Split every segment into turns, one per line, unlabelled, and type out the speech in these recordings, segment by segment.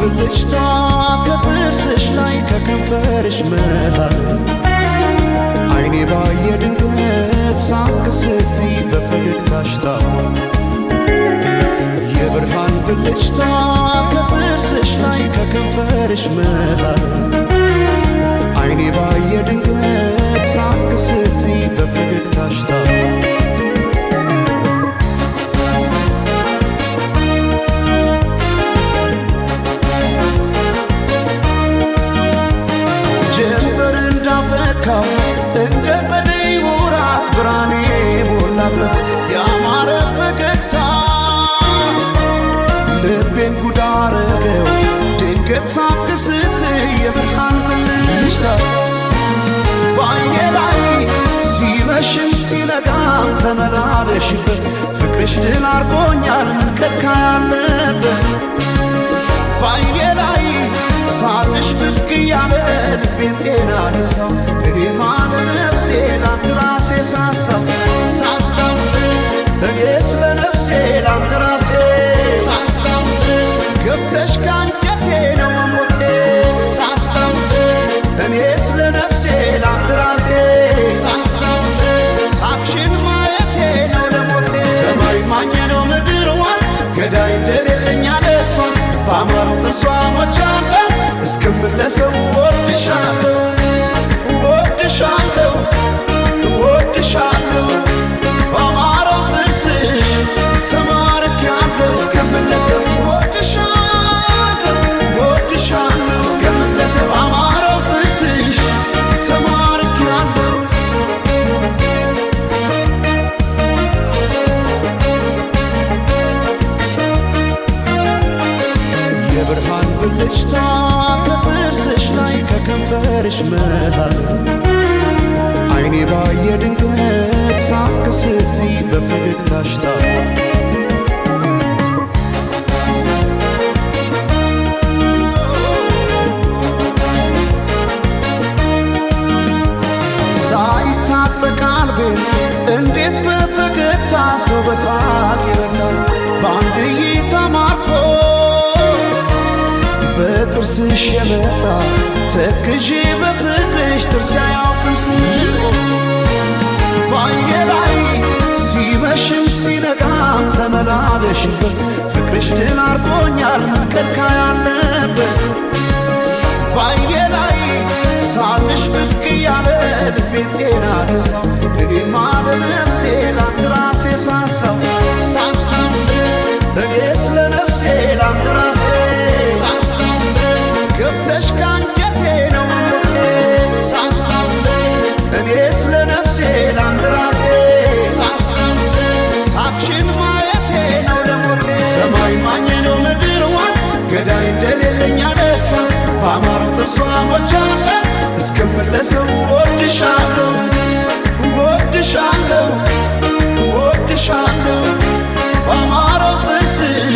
ብልጭታ ከጥርስሽ ላይ ከከንፈርሽ መሃል አይኔ ባየ ድንገት ሳቅ ስትይ በፈገግታሽ ታፏል። የብርሃን ብልጭታ ከጥርስሽ ላይ ከከንፈርሽ መሃል አይኔ ባየ ድንገት ሳቅ ስትይ በፈገግታሽ ታፏል። ጀንበር እንዳፈካው እንደ ጸደይ ወራት ብርሃኔ ሞላበት ያማረ ፈገግታ ልቤን ጉድ አረገው ድንገት ሳቅ ስትይ የብርሃን ብልጭታ በዓይኔ ላይ ሲመሽም ሲነጋም ተመላለሽበት ፍቅርሽ ድል አርጎኛል ከካ ያለበት በዓይኔ ላይ ሳቅሽ ብቅ እያለ ልቤን ጤና ነሳው። እኔማ ለነፍሴ ላንተ ራሴ ሳሳው ሳሳው እኔስ ለነፍሴ ላንተ ራሴ ሳሳው ገብተሽ ካንጀቴ ነው መሞቴ ሳሳው እኔስ ለነፍሴ ላንተ ራሴ ሳሳው ሳቅሽን ማየቴ ነው ለሞቴ። ሰማይ ማኝ ነው ምድር ዋስ ገዳይ እንደሌለኝ አለሷስ ባማሩ ጥርሷ ሞቻለሁ እስክመለሰው እወድሻለሁ እወድሻለሁ እወድሻለሁ ባማረው ጥርስሽ ተማርኬያለሁ እስክመለሰው እወድሻለሁ እወድሻለሁ እስክመለሰው ባማረው ጥርስሽ ተማርኬያለሁ። የብርሃን ብልጭታ ከጥርስሽ ላይ ከከንፈርሽ መሃል አይኔ ባየ ድንገት ሳቅ ስትይ በፈገግታሽ ታፏል። ሳይታጠቅ ቀልቤን እንዴት በፈገግታ ሰው በሳቅ ይረታል በአንድ እይታ ማርኮ በጥርስሽ የመጣ ተክዤ በፍቅርሽ ጥርሴ አያውቅም ስቆ በዓይኔ ላይ ሲመሽም ሲነጋም ተመላለሽበት ፍቅርሽ ድል አርጎኛል ከካ ያለበት በዓይኔ ላይ ሳቅሽ ብቅ እያለ ልቤን ጤና ነሳው። እኔማ ለነፍሴ ላንተ ራሴ ሳሳው ሳሳው እኔስ ለነፍሴ ላንተ ራሴ ሳሳው ገብተሽ ካንጀቴ ነው መሞቴ ሳሳው እኔስ ለነፍሴ ላንተ ራሴ ሳሳው ሳቅሽን ማየቴ ነው ለሞቴ። ሰማይ ማኝ ነው ምድር ዋስ ገዳይ እንደሌለኝ አለሷስ ባማረው ጥርሷ ሞቻለሁ እስክመለሰው እወድሻለሁ እወድሻለሁ እወድሻለሁ ባማረው ጥርስሽ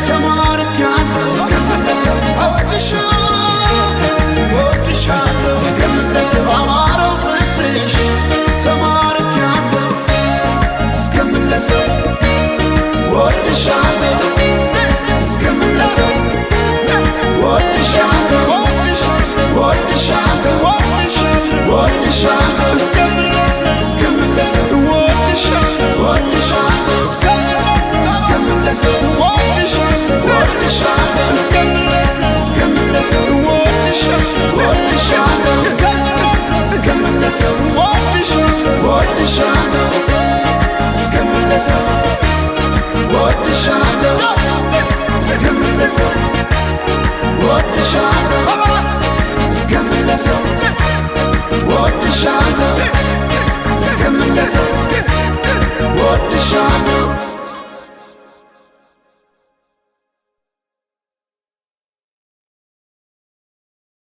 ተማርኬያለሁ እስክመለሰው እወድሻለሁ እወድሻለሁ እስክመለሰው ባማረው ጥርስሽ ተማርኬያለሁ እስክመለሰው እወድሻለሁ እስክመለሰው እወድሻለሁ እወድሻለሁ እወድሻለሁ እስክመለሰው እወድሻለሁ እስክመለሰው እወድሻለሁ እስክመለሰው እወድሻለሁ እስክመለሰው